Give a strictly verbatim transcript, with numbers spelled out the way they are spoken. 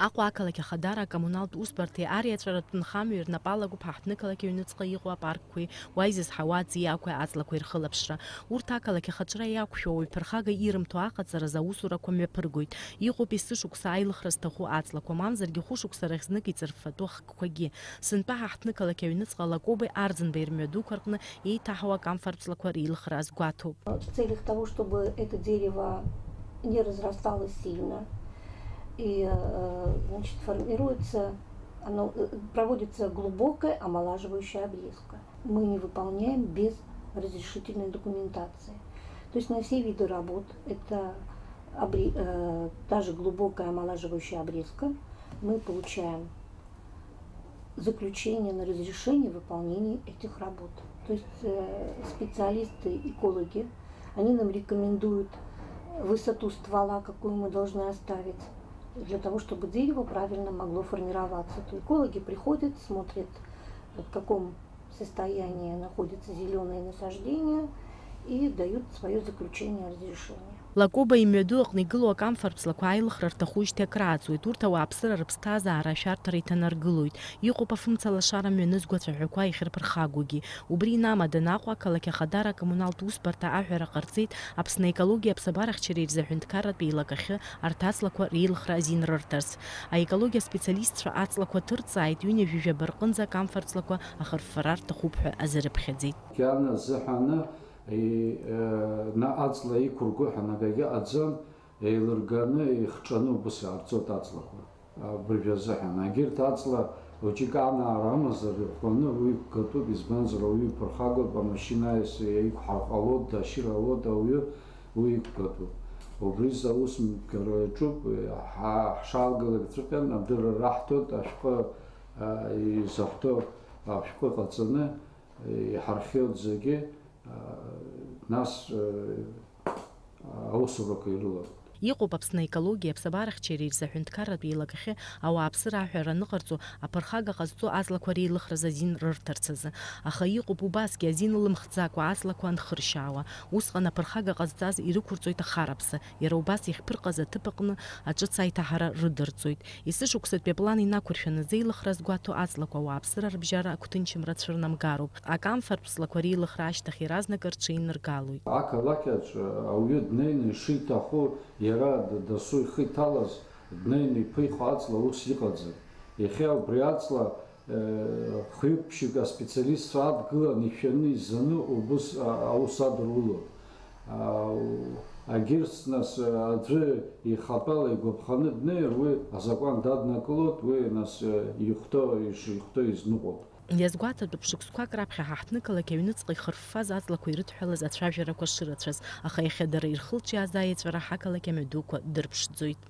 Аҟәа ақалақь ахадара акоммуналтә усбарҭеи ари аҵәаратә нхамҩеи рнапы алагоуп ҳаҳҭнықалақь аҩныҵҟа иҟоу апаркқәеи уа изызҳауа аҵиаақәеи аҵлақәеи рхылаԥшра. Урҭ ақалақь ахаҿра иақәшәо ауаҩ ԥырхага ирымҭо аҟаҵаразы аусурақәа мҩаԥыргоит. Иҟоуп есышықәса аилыхра зҭаху аҵлақәа, мамзаргьы хәышықәса рахь знык иҵырффатәу ахкқәагьы. Сынтәа ҳаҳҭнықалақь аҩныҵҟа Лакобеи Арӡынбеи рмҩадуқәа рҟны еиҭаҳауа акамфарԥслақәа реилыхра азгәаҭоуп. В целях того, чтобы это дерево не разрасталось сильно и, э, значит, формируется, оно, э, проводится глубокая омолаживающая обрезка. Мы не выполняем без разрешительной документации. То есть на все виды работ это обре-, э, та же глубокая омолаживающая обрезка. Мы получаем заключение на разрешение выполнения этих работ. То есть, э, специалисты, экологи, они нам рекомендуют высоту ствола, какую мы должны оставить, для того, чтобы дерево правильно могло формироваться. То экологи приходят, смотрят, в каком состоянии находятся зелёные насаждения, и дают своё заключение о разрешении. Лакоба имҩаду аҟны игылоу акамфарԥслақәа аилыхра рҭахуижьҭеи акрааҵуеит. Урҭ ауааԥсыра рыԥсҭазаара ашәарҭара иҭанаргылоит. Иҟоуп афымцалашара мҩанызго ацәаҳәақәа иахьырԥырхагоугьы. Убри инамаданы Аҟәа ақалақь ахадара акоммуналтә усбарҭа аҳәара ҟарҵеит Аԥсны аекологиа аԥсабарахьчареи рзы аҳәынҭқарратә еилакахьы арҭ аҵлақәа реилыхра азин рырҭарц. Аекологиа специалистцәа аҵлақәа ҭырҵааит, ҩынҩажәи жәаба рҟынӡа акамфарԥслақәа ахырффара рҭахуп ҳәа азырыԥхьаӡеит. Океан азыҳәаны, и, э, на аҵла иқәыргәыҳәа нагагьы ҟаӡам, еилырганы, ихҿаны убыс иаарҵоит аҵлақәа. Абыржә азыҳәан, агьырҭ аҵла уаҵәык анаара амазар, иӷәӷәаны уи иқәгатәуп, избанзар, ауаҩы иԥырхагоуп, амашьына аиас еиқәҳар ҟалоит, дашьыр ҟалоит, ауаҩы уи иқәгатәуп. Убри аус мҩаԥгара иаҿуп, ҳа-, ҳшаалгалак ҵәҟьан, адырра раҳҭоит, ашәҟәы, а, изаҳҭо ашәҟәы ҟаҵаны, иҳархиоит зегьы, а, нас, а, аусурақәа ирылалоит. Иҟоуп Аԥсны аекологиа аԥсабарахьчареи рзы аҳәынҭқарратә еилакахьы ауааԥсыра аҳәара аныҟарҵо, аԥырхага ҟазҵо аҵлақәа реилыхразы азин рырҭарц азы. Аха иҟоуп убасгьы азин лымхӡакәа аҵлақәа анхыршьаауа. Усҟан аԥырхага ҟазҵаз ирықәырҵоит ахараԥсы, иара убас иахьԥырҟаз аҭыԥ аҟны аҿыц аиҭаҳара рыдырҵоит. Есышықәсатәи аплан инақәыршәаны зеилыхра згәаҭо аҵлақәа ауааԥсыра рыбжьара агәҭынчымра цәырнамгароуп. Акамфарԥслақәа реилыхра ашьҭахь иаразнак рҽеиныргалоит. Ақалақь аҿы ауаҩы днеины ишиҭаху, иара д-, дасу ихы иҭалаз, днеины иԥихо аҵла ус иҟаӡам. Иахьа убри аҵла, э, хҩык-ԥшьҩык аспециалистцәа адгыланы ишәаны изаны убыс, а, аус адырулон. А, у-, агьырҭ, нас, аӡәы ихатәала игәаԥханы днеир, уи азакәан даднакылоит, уи, нас, э, ихәҭоу, ишихәҭоу изныҟәоит. Иазгәаҭатәуп, шықәсқәак раԥхьа ҳаҳҭнықалақь аҩныҵҟа ихырффаз аҵлақәа ирыдҳәалаз ацәажәарақәа шырацәаз, аха иахьа дара ирхылҿиааз аиаҵәара ҳақалақь амҩадуқәа дырԥшӡоит.